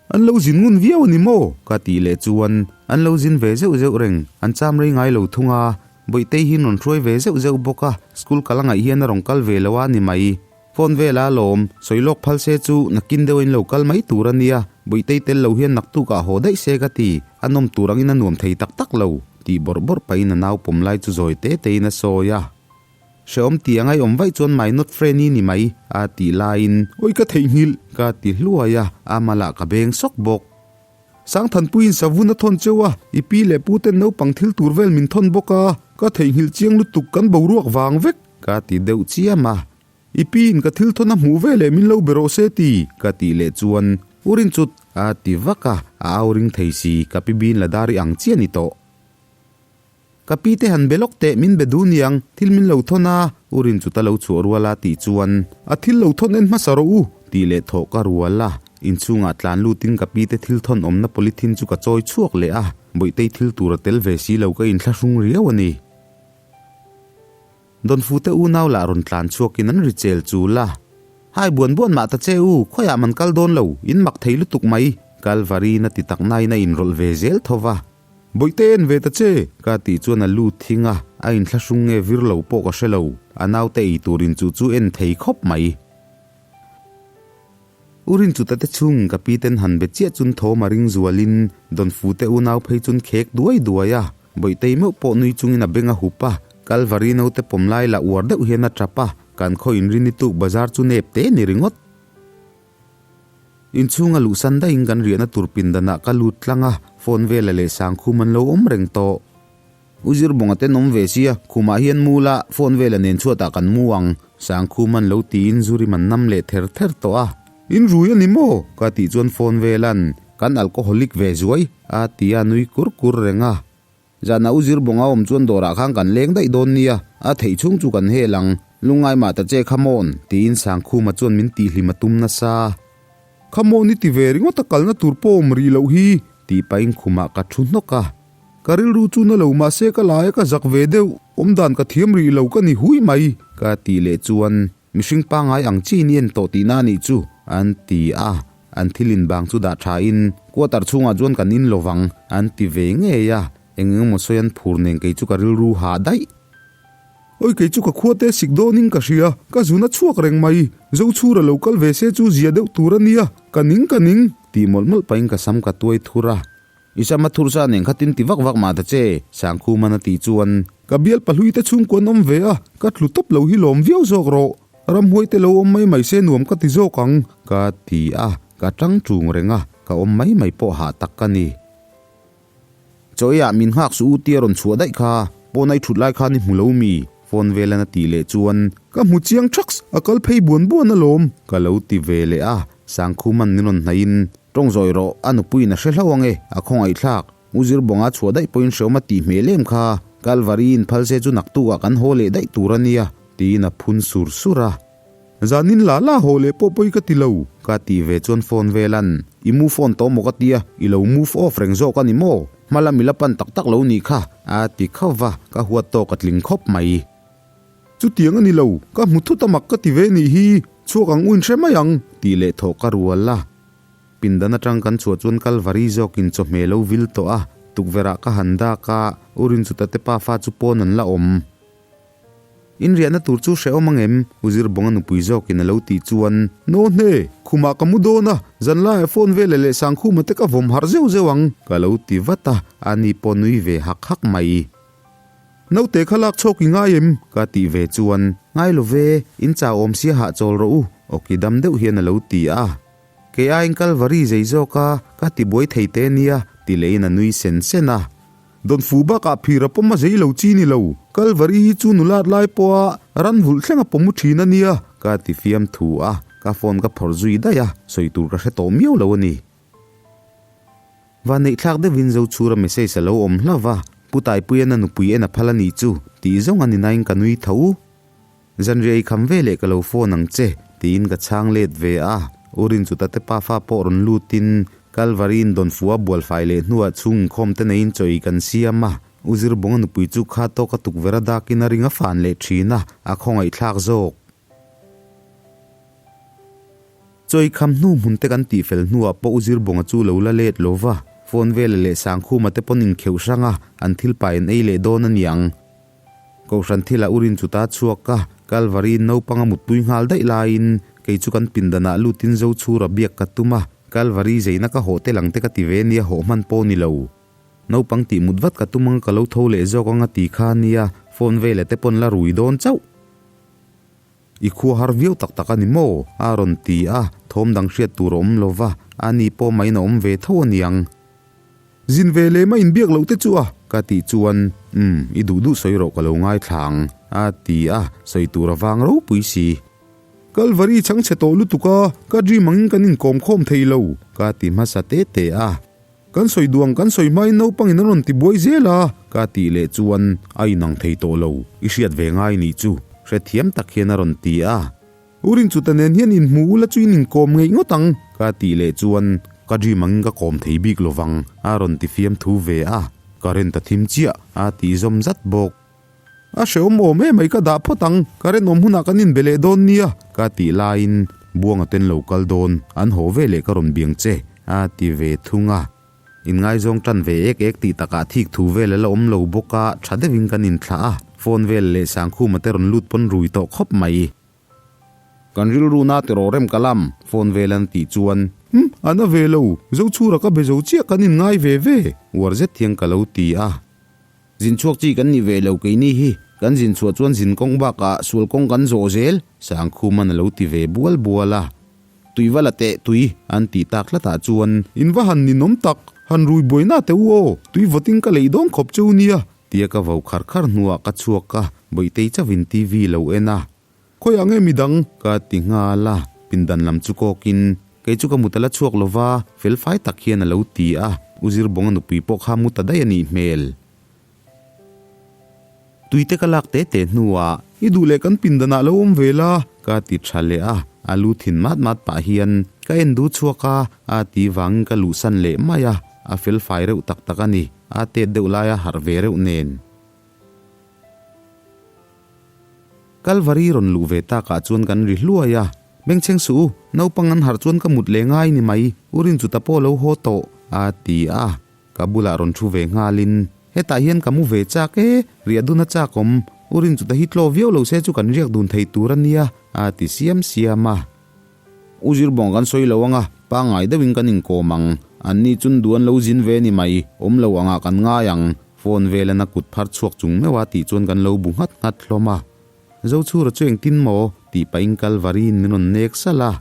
An lo zin ngun viau a ni maw? ka tih leh chuan an lo zin ve zeuh zeuh reng, an cham rei ngai lo thung a, Bawihtei hi rawn hruai ve zeuh zeuh bawk a, school kal a ngaih hian a rawn kal ve lo a ni mai. Phone vela alawm, sawi lawk phal se chu nakin deuh a in lo kal mai tur a nia, Bawihtei tel lo hian naktuk ah haw daih se ka ti, a nawm tur angin a nuam thei tak tak lo, tih bawrh bawrh pahin a nau pawm lai chu zawi te tein a sawi a. Hrehawm tih a ngaihawm vaih chuan my not friend i ni mai, a tih laiin, Awi ka theihnghilh! ka ti hluai a, a malah ka beng sawk bawk. Sangthanpuiin savun a thawn cheu a, i pi leh pu ten naupang thil tur vel min thawn bawk a, ka theihnghilh chiang lutuk kan boruak vang vek, ka ti deuh chiam a. I pi in ka thil thawn a hmuh ve leh min lo be rawh se ti, ka tih leh chuan, U Rinchut, a ti vak a, a au ring thei si, ka pi bin la dar i ang chiah ni tawh. Ka pi te han be lawk teh min be duh niang, thil min lo thawn a, U Rinchuta lo chhuah rual a tih chuan, A thil lo thawn en hmasa rawh u, tih leh thawh ka rual a. Inchhungah tlan lutin ka pi te thil thawn awmna polythene chu ka chawi chhuak leh a, Bawihtei thil tur a tel ve si lo ka inthlahrung riau a ni. Dawnfute unau lah rawn tlan chhuakin an ri chel chul a. Hai buan buan mah ta che u, khawiah man kal dawn lo, in mak thei lutuk mai, Kalvari-in a ti tak nain a inrawlh ve zel tho va. Bawihte en ve ta che! Ka tih chuan a lut thing a, a inthlahrung nge vir lo pawh ka hre lo, a naute ei turin chu chu en thei khawp mai. U Rinchuta te chhung ka pi ten han be chiah chun thawm a ring zualin Dawnfute unau phei chun khek duai duai a, Bawihtei meuh pawh nui chungin a beng a hup a, Kalvari naute pawm lai la uar deuh hian a tap a. Kan khaw inrin i tuk bazar chu nep te ni ringawt. Inchhunga luhsan daihin kan riahna tur pindanah ka lut tlang a, phone vela leh sangkhum an lo awm reng tawh. U Zirbawnga ten awm ve sia, khumah hian mu la, phone vela nen chhuatah kan mu ang, sangkhum an lo tiin zurim an nam leh ther ther tawh a. In rui a ni maw? ka tih chuan phone velan, Kan alcoholic ve zuai, a ti a nui kur kur reng a. Zanah U Zirbawnga awm chuan dawrah khan kan leng daih dawn nia, a theih chhung chu kan hel ang. Lungngai mah ta che Khamon, tiin Sangkhuma chuan min tihhlim a tum nasa. Khamon i ti ve ringawt a kalna tur pawh awm rih loh hi, tih pahin khumah ka thu hnawk a. Ka rilru chu na lo mahse ka lai a ka zak ve deuh, awmdan ka thiam rih lo ka ni hui mai, ka tih leh chuan Mihring pangngai ang chiin i en tawh tihna a nih chu, an ti a. An thil inbang chu dah thain, Quarter chhungah chuan kan in lo vang, an ti ve ngei a. Eng eng emaw sawi an phur nen kei chu ka rilru hah daih. Oi kei chu ka khua te sik dawnin ka hria, ka zun a chhuak reng mai. Zochhura lo kal ve se chu zia deuh tur a nia, ka ning ka ning, tih mawlh mawlh pahin ka sam ka tuai thur a. I sama thur sa nen kha tin ti vak vak mah ta che, Sangkhuman a tih chuan. Ka bial pahlui te chhungkua an awm ve a, ka tlu tawp lo hi lawm viau zawk rawh. Ramhuai te lo awm mai mai se nuam ka ti zawk ang, ka ti a, ka tang tung reng a, ka awm mai mai pawh hah tak ka ni. Chawiah min nghak suh u tia rawn chhuah daih kha, pawn ai thut lai khan i hmu lo mi? Phone velan a tih leh chuan. Ka hmu chiang thaks, a kal phei buan buan alawm, ka lo ti ve leh a, Sangkhuman min rawn hnaihin. Tawng zawi rawh, a nupuiin a hre hlauh ang e, a khawngaihthlak. U Zirbawnga chhuah daih pawhin hreawm a tih hmel em kha, Kalvari in phal se chu naktukah kan haw leh daih tur a nia, tiin a phun sur sur a. Zanin la la haw leh pawh pawi ka ti lo, ka tih ve chuan phone velan, I move on tawh maw ka tia, i lo move off reng zawk a ni maw? Hma lam i la pan tak tak lo nih kha, a ti khauh va, ka huat tawk a tling khawp mai. Chutiang a ni lo, ka hmu thut a mak ka ti ve nih hi, chhuak ang u in hre mai ang, tih leh thawh ka rual a. Pindan atang kan chhuah chuan Kalvari zawkin chawhmeh lo vil tawh a, tukverh ah ka han dak a, U Rinchuta te pafa chu pawn an la awm. In riahna tur chu hrehawm ang em? U Zirbawnga nupui zawkin a lo tih chuan. Naw hne, khumah ka mu dawn a, zanlaiah phone veleh leh Sangkhuma te ka vawm harh zeuh zeuh ang, ka lo ti vat a, ani pawh nui ve hak hak mai. Naute kha lak chhawk i ngai em? Ka tih ve chuan, Ngai lo ve, in chau awm sia hah chawl rawh u, awki dam deuh hian a lo ti a. Kei aiin Kalvari zei zawk a, ka ti buai thei te nia, ti lehin a nui sen sen a. Dawnfu bakah phir a pawm a zei lo chi ni lo, Kalvari hi chu nulat lai pawha ran vulh thleng a pawm u thin a nia, ka ti fiam thu a, ka phone ka phawrh zui daih a, sawi tur ka hre tawh miau lo a ni. Vanneihthlak deuhin Zochhura message a lo awm hlauh va, Pu Taipuia'n a nupui en a phal a nih chu, tih zawng a ni nain ka nui tho. Zanriah i kham ve leh ka lo phone ang che, tiin ka chhang let ve a. U Rinchuta te pafa pawh rawn lutin Kalvari-in Dawnfua bualfai leh hnuah chhung inkhawm te neiin chaw ei kan siam a. U Zirbawnga nupui chu kha tawk a tukverh a dakin a ring a fan leh thin a, a khawngaihthlak zawk. Chawi kham hnu hmun te kan tih fel hnuah pawh U Zirbawnga chu lo la let lo va, phone vela leh Sangkhuma te pawn inkheuh hrang a, an thil pai an ei leh dawn a niang. Kohhran thilah U Rinchuta chhuak a, Kalvari naupang a mutpui nghal daih laiin kei chu kan pindanah lutin Zochhura biak ka tum a, Kalvari zeina ka hawh tel ang te ka ti ve nia hawh hman pawh ni lo. Naupang tih mut vat ka tum ang ka lo tho leh zawk ang a ti kha nia, phone vela te pawn la rui dawn chauh. I khua har viau tak tak a ni maw? a rawn ti a, thawm dang hriat tur a awm lo va, a ni pawh mahin a awm ve tho a niang. Zin ve leh mah inbiak loh te chu a, ka tih chuan, Umm, i duh duh sawi rawh ka lo ngaithla ang, a ti a, sawi tur a vang ropui si. Kalvari chhang chhe tawh lutuk a, ka dream angin kan inkawm khawm thei lo, ka ti hmasa te te a. Kan sawi duang kan sawi hmain naupangin an rawn ti buai zel a, ka tih leh chuan a inang thei tawh lo, i hriat ve ngai nih chu, hrethiam tak hian a rawn ti a. U Rinchuta nen hian inhmu ula chu in inkawm ngeih ngawt ang, ka tih leh chuan ka dream angin ka kawm thei bik lovang, a rawn ti fiam thu ve a, current a thim chiah, a tih zawm zat bawk. A hrehawm awm emai ka dah phawt ang, current awm hunah kan inbe leh dawn nia, ka tih laiin Buanga ten lo kal dawn, an haw ve leh ka rawn biang che, a ti ve thung a. Inngaizawng tan ve ek ek tih takah thik thu vel a la awm lo bawk a, tha deuhin kan inthlah a, phone vel leh Sangkhuma te rawn lut pawn rui tawh khawp mai. Kan rilru na tiraw rem ka lam, phone vel an tih chuan. Umm, a na ve lo, Zochhura ka be zo chiah kan inngai ve ve, uar zet hian ka lo ti a. Zin chhuak chi kan ni ve lo keini hi, Kan zin chhuah chuan zin kawng bakah sual kawng kan zawh zel, Sangkhuman a lo ti ve bual bual a. Tui va la teh tui, an tih tak tlatah chuan, In va han ninawm tak, han rui buaina teh u aw, tui vawtin ka leih dawn khawp cheu nia, tia ka vo khar khar hnuah ka chhuak a, Bawihtei chauhin TV lo en a. Khawiah nge midang? ka ti nghal a, pindan lam chu kawkin, Kei chu ka mut a la chhuak lo va, felfai tak hian a lo ti a, U Zirbawnga nupui pawh kha mu ta daih a nih hmel. Tuite ka lak te te hnuah, I duh leh kan pindanah lo awm ve la, ka ti tha leh a, a lu thin mat mat pah hian ka en du chhuak a, a ti vangin ka luhsan leh mai a, a felfai reuh tak tak a ni, a tet deuh laia harh ve reuh nen. Kalvari rawn luh ve takah chuan kan ri hluai a, Bengchheng suh u, naupang an harh chuan ka mut leh ngai ni mai, u Rinchuta pawh lo haw tawh, a ti a. Ka bulah rawn thu ve nghalin, Hetah hian ka mu ve chak e, riah dun a chak awm, u Rinchuta hi tlaw viau lo se chu kan riak dun thei tur a nia, a ti siam siam a. U Zirbawng kan sawi lo anga, pangngai deuhin kan inkawm ang. Anni chun duh an lo zin ve ni mai, awm lo angah kan ngai ang. Phone velan a kut phar chhuak chung meuh a tih chuan kan lo bu nghat nghat hlawm a. Zochhura chu engtin maw? tih pahin Kalvariin min rawn nek salh a.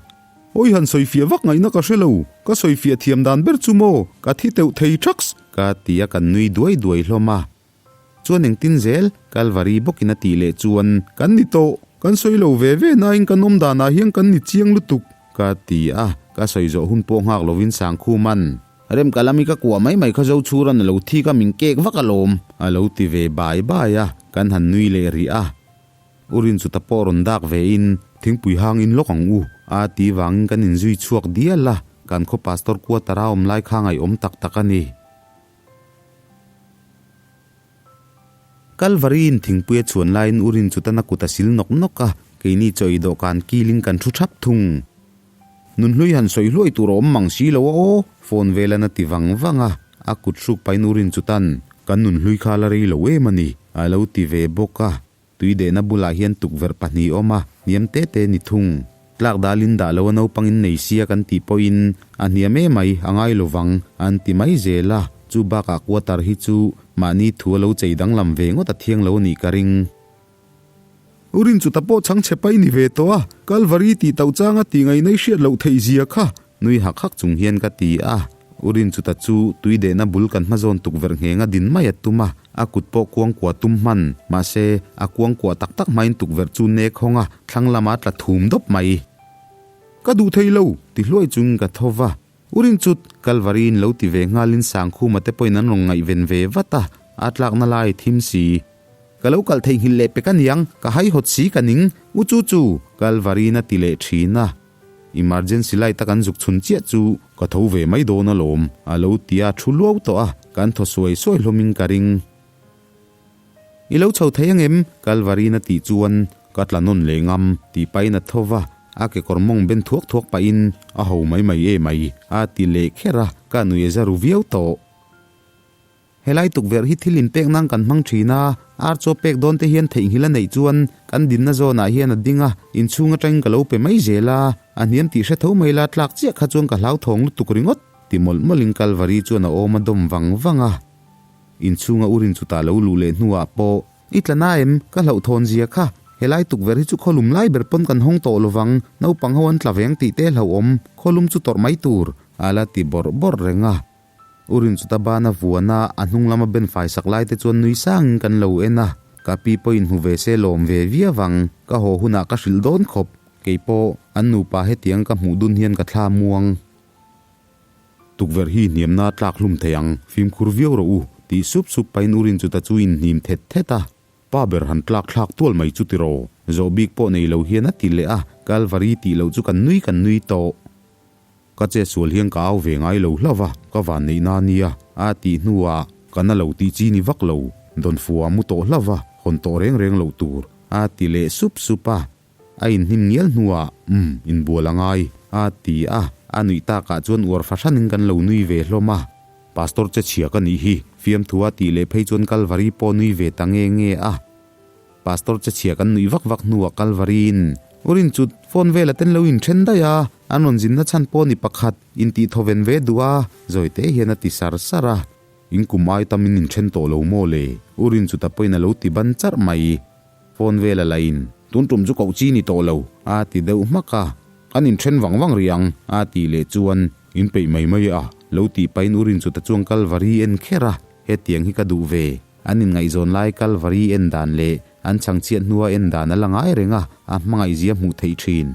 Awi han sawifiah vak ngaihna ka hre lo, ka sawifiah thiam dan ber chu maw? Ka thi teuh thei thaks! Ka ti a kan nui duai duai hlawm a. Chuan engtin zel? Kalvari bawkin a tih leh chuan, Kan ni tawh, kan sawi lo ve ve nain kan awm danah hian kan ni chiang lutuk, ka ti a, ka sawi zawh hun pawh nghak lovin Sangkhuman, Rem ka lami ka kuah mai mai kha zo chhuran a lo thik a min kek vak alawm, a lo ti ve bai bai a, kan han nui leh rih a. U Rinchuta pawh rawn dak ve in, Thingpui hang in lawk ang u, a ti vangin kan inzui chhuak dial a, kan khaw pastor quarter a awm lai kha ngaihawm tak tak a ni. Kalvari-in thingpui a chhuan laiin u Rinchutan a kut a sil nawk nawk a, keini chaw ei dawhkan kilin kan thu thap thung. Nunhlui han sawi hluai tur a awm mang si lo a aw, phone velan a ti vang vang a, a kut hruk pahin u Rinchutan, Kan nunhlui kha la rei lo em a ni, a lo ti ve bawk a. Tui dehna bulah hian tukverh pahnih awm a, hniam te te ni thung. Tlak dalin dah lo a naupangin nei sia kan tih pawhin a hniam em mai, a ngai lovang, an ti mai zel a. Chu bakah quarter hi chu mahni thu a lo chei danglam ve ngawt a thiang lo a nih ka ring. U Rinchuta pawh chhangchhe pai ni ve tawh a, Kalvari tih tauh changa tih ngaihna i hriat loh theih zia kha Nui hak hak chung hian ka ti a, U Rinchuta chu tui dehna bul kan hmazawn tukverh nghenga din mai a tum a, a kut pawh kuangkuah tum hman, mahse, a kuangkuah tak tak hmain tukverh chu nek hawng a, thlang lama tla thum dawp mai. Ka duh thei lo, ti hluai chungin ka tho va. U Rinchut, Kalvari-in lo ti ve nghalin Sangkhuma te pawhin an rawn ngaihven ve vat a, a tlakna lai thim si. Ka lo kalh theihnghilh leh pek aniang, ka haihawt si ka ning, U chu chu, Kalvari-in a ti leh thin a. Emergency light a kan zuk chhun chiah chu ka tho ve mai dawn alawm, a lo ti a, thu luau tawh a, kan thaw suai suai hlawmin ka ring. I lo chho thei angem? Kalvarin a tih chuan ka tla nawn leh ngam tih pahin a tho va, a kekawr mawng ben thuak thuak pahin a ho mai mai e mai, a ti leh kher a, ka nui a za ru viau tawh. Helai tukverh hi thil inpek nan kan hmang thin a, ar chaw pek dawn te hian theihnghilh a neih chuan kan dinna zawnah hian a ding a, inchhung atangin ka lo pe mai zel a, a hniam tih hre tho mai la tlak chiah kha chuan ka hlauthawng lutuk ringawt ti mawlh mawlhin Kalvari chuan a awm a dawm vang vang a. Inchhunga urin chutah lo luh leh hnuah pawh I tla na em? Ka hlauhthawn zia kha. Helai tukverh hi chu khawlum lai ber pawn kan hawng tawh lovang, naupang ho an tla veng tih te hlauhawm, khawlum chu tawrh mai tur, a la ti bawrh bawrh reng a. U Rinchuta bana vuana a hnung lama ben fai sak lai te chuan nui sangin kan lo en a, ka pi pawhin hmu ve se lawm ve viau ang, ka haw hunah ka hrilh dawn khawp, kei pawh an nupa hetiang ka hmuh dun hian ka thla muang. Tukverh hi hniamna tlak hlum thei ang, fimkhur viau rawh u, tih sup sup pahin U Rinchuta chu inhnim thet thet a. Pa ber han tlak thlak tual mai chu tiraw, zawh bik pawh nei lo hian a ti leh a, Kalvari tih loh chu kan nui kan nui tawh. Ka che sual hian ka au ve ngai lo hlauh va, ka van neih na nia, a tih hnuah ka na lo tih chi ni vak lo, Dawnfua mu tawh hlauh va, hawn tawh reng reng loh tur, a ti leh sup sup a. A inhnim ngial hnuah, Umm, inbual a ngai, a ti a, a nuih takah chuan uar fahranin kan lo nui ve hlawm a. Pastor che chhia ka nih hi, fiamthua tih leh phei chuan Kalvari pawh nui ve ta nge nge a. Pastor che chhia kan nuih vak vak hnuah Kalvari-in, U Rinchut, phone vela ten lo inthen daih a, an rawn zinna chhan pawh ni pakhat, intih thawven ve duh a, zawi te hian a ti sar sar a. In kum ai tamin inthen tawh lo maw le? U Rinchuta pawhin a lo ti ban charh mai. Phone vel a la in, Tun tum chu koh chi ni tawh lo, a ti deuh hmak a. Kan inthen vang vang rih ang, a tih leh chuan in peih mai mai a, lo tih pahin u Rinchuta chuan Kalvari en kher a, hetiang hi ka duh ve. An inngaihzawn lai Kalvari en dan leh an chhangchhiat hnua en dan a la ngai reng a, a hmangaihzia hmuh theih thin.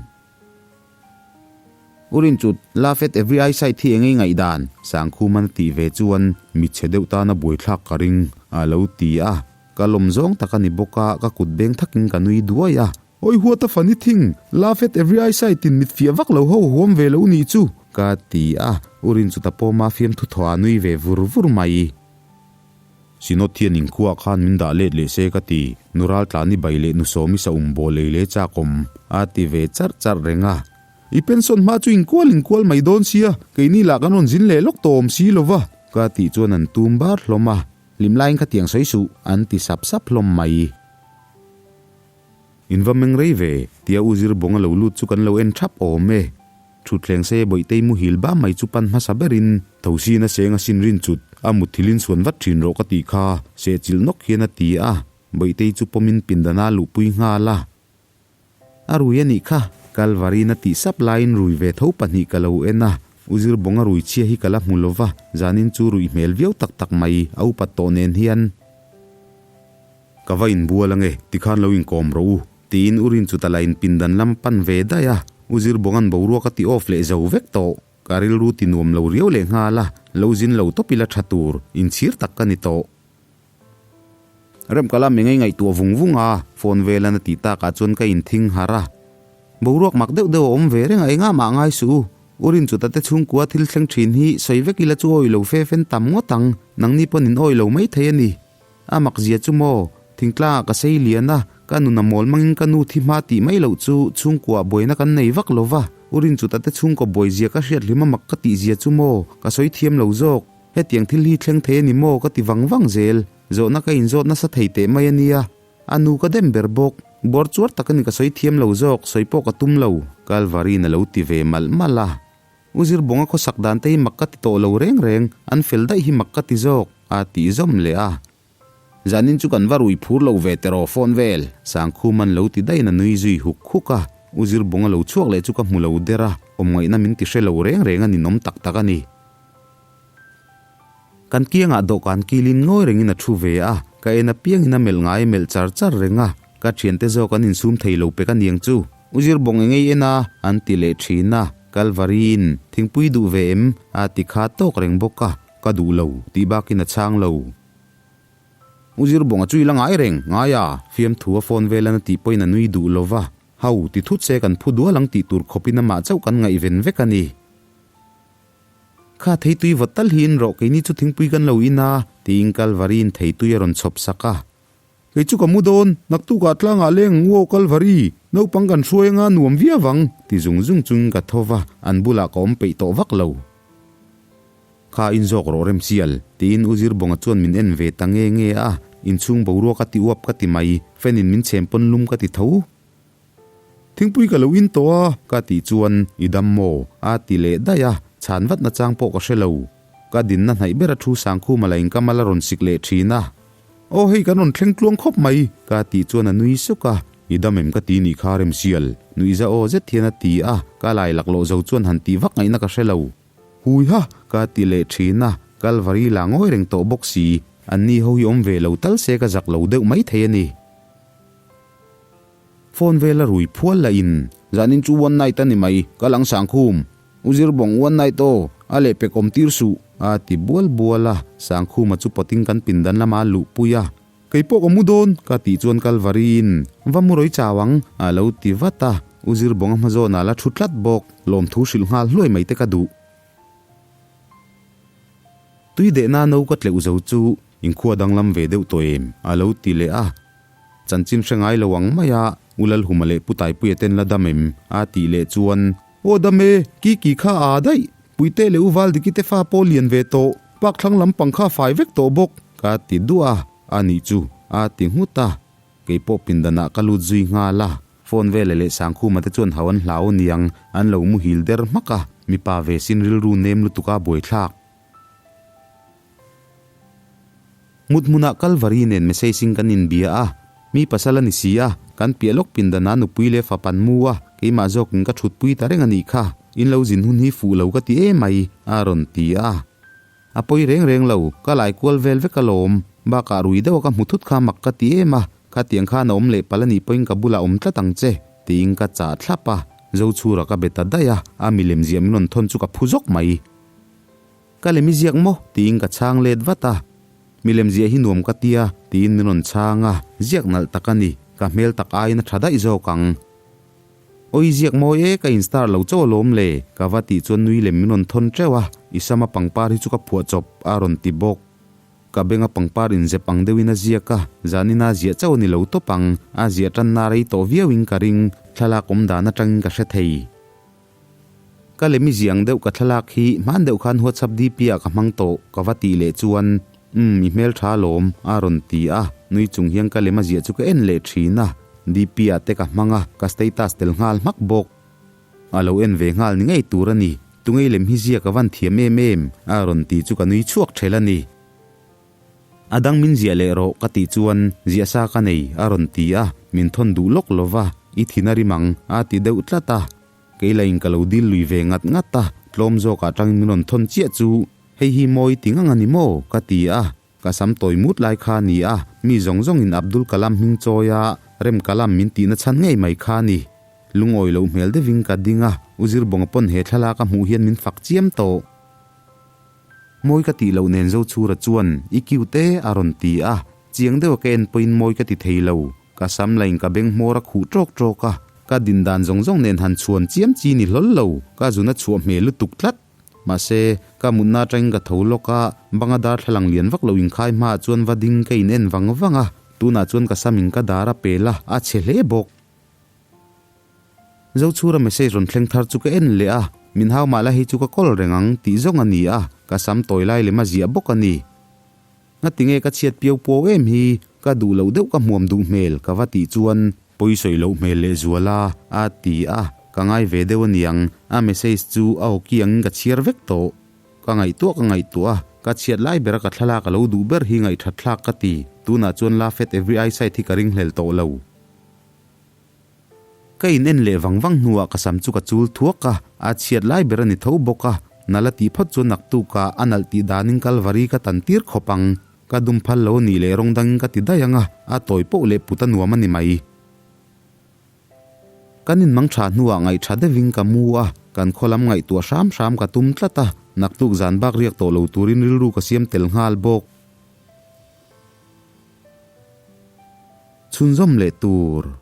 U Rinchut, Love at every eyesight hi eng ei ngaihdan? Sangkhuman a tih ve chuan mitchhe deuh tana buaithlak ka ring, a lo ti a. Ka lawm zawng tak a ni bawk a, ka kut beng thakin ka nui duai a. Awi huat a funny thing, Love at every eyesight in mit fiah vak lo ho huam ve lo nih chu, ka ti a. U Rinchuta pawma fiamthu thaw a nui ve vur vur mai. Sinawt hian inkhuaah khan min dah let leh se ka ti, nu raltlani bai leh nu sawmi sa um bawl ei leh chak awm, a ti ve charh charh reng a. I pension hma chu inkual inkual mai dawn sia, keini lah kan rawn zin leh lawk tawh awm si lo va, ka tih chuan an tum bar hlawm a, hlim laiin khatiang sawi suh, an ti sap sap hlawm mai. In va meng rei ve, tia U Zirbawnga lo lut chu kan lo en thap awm e. Thutthleng se Bawihtei muhil ba mai chu pan hmasa berin Thosina seng a sin rin chut, a mutthilin suan vat thin rawh ka tih kha, sehchilh nawk hian a ti a, Bawihtei chu pawmin pindana luhpui nghal a. A rui a nih kha, Kalvarin a tih sap laiin rui ve tho pahnih ka lo en a, U Zirbawnga rui chhia hi ka la hmu lova, zanin chu ruih hmel viau tak tak mai, a upat tawh nen hian. Ka va inbual ange, tikhan lo inkawm rawh u, tiin U Rinchuta la inpindan lam pan ve daih a, U Zirbawnga'n boruak a ti off leh zo vek tawh. Ka rilru ti nuam lo riau leh nghal a, lo zin lo tawp ila tha tur, inchhir tak ka ni tawh. Remkala mi ngei ngaihtuah vung vung a, phone velan a tih takah chuan ka inthing harh a. Boruak mak deuh deuh a awm ve reng a, engah mah ngai suh u. U Rinchuta te chhungkua thil thleng thin hi sawi vek ila chu awi lo fe fen tam ngawt ang, nangni pawn in awi lo maithei a ni. A mak zia chu maw, thingtlangah ka sei lian a, ka nun a mawl mangin ka nu thi hma tih mai loh chu chhungkuaah buaina kan nei vak lo va, U Rinchuta te chhungkaw buai zia ka hriat hlim a mak ka tih zia chu maw, ka sawi thiam lo zawk. Hetiang thil hi thleng thei a ni maw ka ti vang vang zel, zawhna ka inzawt nasa thei teh mai a nia. A nu ka dem ber bawk, bawr chuar tak a ni ka sawi thiam lo zawk, sawi pawh ka tum lo, Kalvari'n a lo ti ve malh malh a. U Zirbawnga khawsak dan te hi mak ka ti tawh lo reng reng, an fel daih hi mak ka ti zawk, a tih zawm leh a. Zanin chu kan va rui phur lo ve teraw phone vel, Sangkhuman lo ti daihin a nui zui huk huk a. U Zirbawnga lo chhuak leh chu ka hmu lo der a, awmngaihna min ti hre lo reng reng a ninawm tak tak a ni. Kan kiangah dawhkan kilin ngawi rengin a thu ve a, ka en apiangin a melh ngai a melh char char reng a, ka thiante zawk an insum thei lo pek a niang chu. U Zirbawng eng ei en a? an ti leh thin a, Kalvari-in thingpui duh ve em? a ti kha tawk reng bawk a, ka duh lo tih bakin a chhang lo. U Zirbawnga chu i la ngai reng, ngai a, fiamthu a phone velan a tih pawhin a nui duh lo va, Hau, ti thut se kan phu dual ang tih tur khawpin amah chauh kan ngaihven vek a ni. Kha theitui vawt tal hi in rawh, keini chu thingpui kan lo in a, tiin Kalvari-in theitui a rawn chhawp sak a. Kei chu ka mu dawn, naktukah tlangah leng ang u aw Kalvari, naupang kan hruai anga nuam viau ang, ti zung zung chungin ka tho va, an bulah ka awm peih tawh vak lo. Kha in zawk rawh Remsial, tiin U Zirbawnga chuan min en ve ta nge nge a, inchhung boruak a ti uap ka ti mai, fan in min chhem pawn lum ka ti tho. Thingpui ka lo in tawh a, ka tih chuan, I dam maw? a ti leh daih a, chhan vat nachang pawh ka hre lo. Ka dinna hnaih ber a thu Sangkhuma la inkamal a rawn sik leh thin a. Aw hei kan rawn thleng tluang khawp mai, ka tih chuan a nui suk a, I dam em ka ti nih kha Remsial, nuihza aw zet hian a ti a, ka lai laklawh zo chuan han tih vak ngaihna ka hre lo. Hui ha! ka ti leh thin a, Kalvari la ngawi reng tawh bawk si, anni ho hi awm ve lo tal se ka zak lo deuh maithei a ni. Phone vel a rui phual lah in. Zanin chu one night a ni mai, ka lang sang khum. U Zirbawng one night aw, a leh pek awm tir suh, a ti bual bual a, Sangkhuma chu pawtin kan pindan lama a luhpui a. Kei pawh ka mu dawn, ka tih chuan Kalvari in, Va mu rawi chau ang, a lo ti vat a, U Zirbawnga hma zawnah la thu tlat bawk, lawmthu hrilh nghal hluai mai te ka duh. Tui dehna no ka tleuh zo chu inkhua danglam ve deuh tawh em? a lo ti leh a. Chanchin hre ngai lo ang mai a, U Lalhuma leh Pu Taipuia ten la dam em? a tih leh chuan, Aw dam e, Kiki kha a daih, Puite leh U Valdiki te fa pawh lian ve tawh, park thlang lampang kha fai vek tawh bawk, ka ti duah a, a nih chu, a ti nghut a. Kei pawh pindanah ka lut zui nghal a, phone vela leh Sangkhuma te chuan hau an hlau aniang, an lo muhil der hmak a, mipa ve sin rilru nem lutuk a buaithlak. Mut hmunah Kalvari nen message in kan inbia a, Mi pasal a ni si a, kan piah lawk pindan ah nupui leh fap an mu a, keimah zawkin ka thutpui ta reng a nih kha. In lo zin hun hi fuh lo ka ti emai, a rawn ti a. A pawi reng reng lo, ka lai kual vel vek alawm. Bakah rui deuha ka hmu thut kha mak ka ti em a, khatiang khan a awm leh palh a nih pawhin ka bulah awm tlat ang che, tiin ka chah thlap a. Zochhura ka be ta daih a, a milem ziah min rawn thawn chu ka phu zawk mai. Ka lem i ziak maw? tiin ka chhang let vat a. Milem ziah hi nuam ka tia, tiin min rawn chhang a, ziak nalh tak a ni, ka hmel tak aiin a tha daih zawk ang. Awi ziak mawi e, ka in star lo chauh alawm le, ka va tih chuan nui lem min rawn thawn teuh a, i sama pangpar hi chu ka phuah chawp, a rawn ti bawk. Ka benga pangpar inzep ang deuhin a ziak a, zanina a ziah chauh a ni lo tawp ang, a ziah tanna rei tawh viauin ka ring, thlalak awm dan atangin ka hre thei. Ka lem i ziah ang deuh ka thlalak hi hman deuh khan WhatsApp DP ah ka hmang tawh, ka va tih leh chuan, Umm, i hmel tha alawm, a rawn ti a, nui chung hian ka lem a ziah chu ka en leh thin a, DP ah te ka hmang a, ka status tel nghal hmak bawk. A lo en ve nghal ni ngei tur a ni, tungei lem hi ziak a van thiam em em, a rawn ti chu ka nui chhuak ṭhel a ni. A dang min ziah leh rawh ka tih chuan ziah sa ka nei, a rawn ti a, min thawn duh lawk lo va, i thin a rim ang, a ti deuh tlat a. Kei la in ka lo dil lui ve ngat ngat a, tlawm zawkah tangin min rawn thawn chiah chu, Hei hi mawi ti ngang a ni maw? ka ti a, ka sam tawi mut lai kha a ni a, mi zawng zawngin Abdul Kalam hming chawi a, Rem Kalam min tihna chhan ngei mai kha a ni. Lungawi loh hmel deuhin ka ding a, U Zirbawnga pawn he thlalak a hmuh hian min fak chiam tawh. Mawi ka tih loh nen Zochhura chuan i cute e a rawn ti a, chiang deuha ka en pawhin mawi ka ti thei lo, ka sam lain ka beng hmawr a khuh ṭawk ṭawk a, ka din dan zawng zawng nen han chhuan chiam chi ni hlawl lo, ka zun a chhuah hmel lutuk tlat. Mahse, ka mutna atangin ka tho lawk a, banga darthlalang lian vak lo inkhai hmaah chuan va ding ka in en vang vang a, tunah chuan ka sam in ka dar a pel a, a chhe hle bawk. Zochhura message rawn thleng thar chu ka en leh a, min hau mah la hei chu ka kawl reng ang tih zawng a ni a, ka sam tawi lai lem a ziah bawk a ni. Ngatinge ka chhiat piau puau em hi, ka duh loh deuh ka hmuam duh hmel ka va tih chuan pawi sawi loh hmel leh zual a, a ti a, ka ngai ve deuh a niang, a message chu a awki angin ka chhiar vek tawh. Ka ngaihtuah ka ngaihtuah a, ka chhiat lai bera ka thlalak a lo duh ber hi ngaihthat thlak ka ti, tunah chuan laugh at every eyesight hi ka ringhlel tawh lo. Ka in en leh vang vang hnuah ka sam chu ka chul thuak a, a chhiat lai ber a ni tho bawk a, nalh a tih phawt chuan naktukah a nalh tih danin Kalvari ka tan tir khawp ang. Ka dum phal lo a nih leh rawng dangin ka ti daih ang a, a tawi poh leh put a nuam a ni mai. Kan inmang tha hnuah ngaihtha deuhin ka mu a, kan khaw lam ngaihtuah hram hram ka tum tlat a, naktuk zan bak riak tawh lo turin rilru ka siam tel nghal bawk. Chhunzawm leh tur.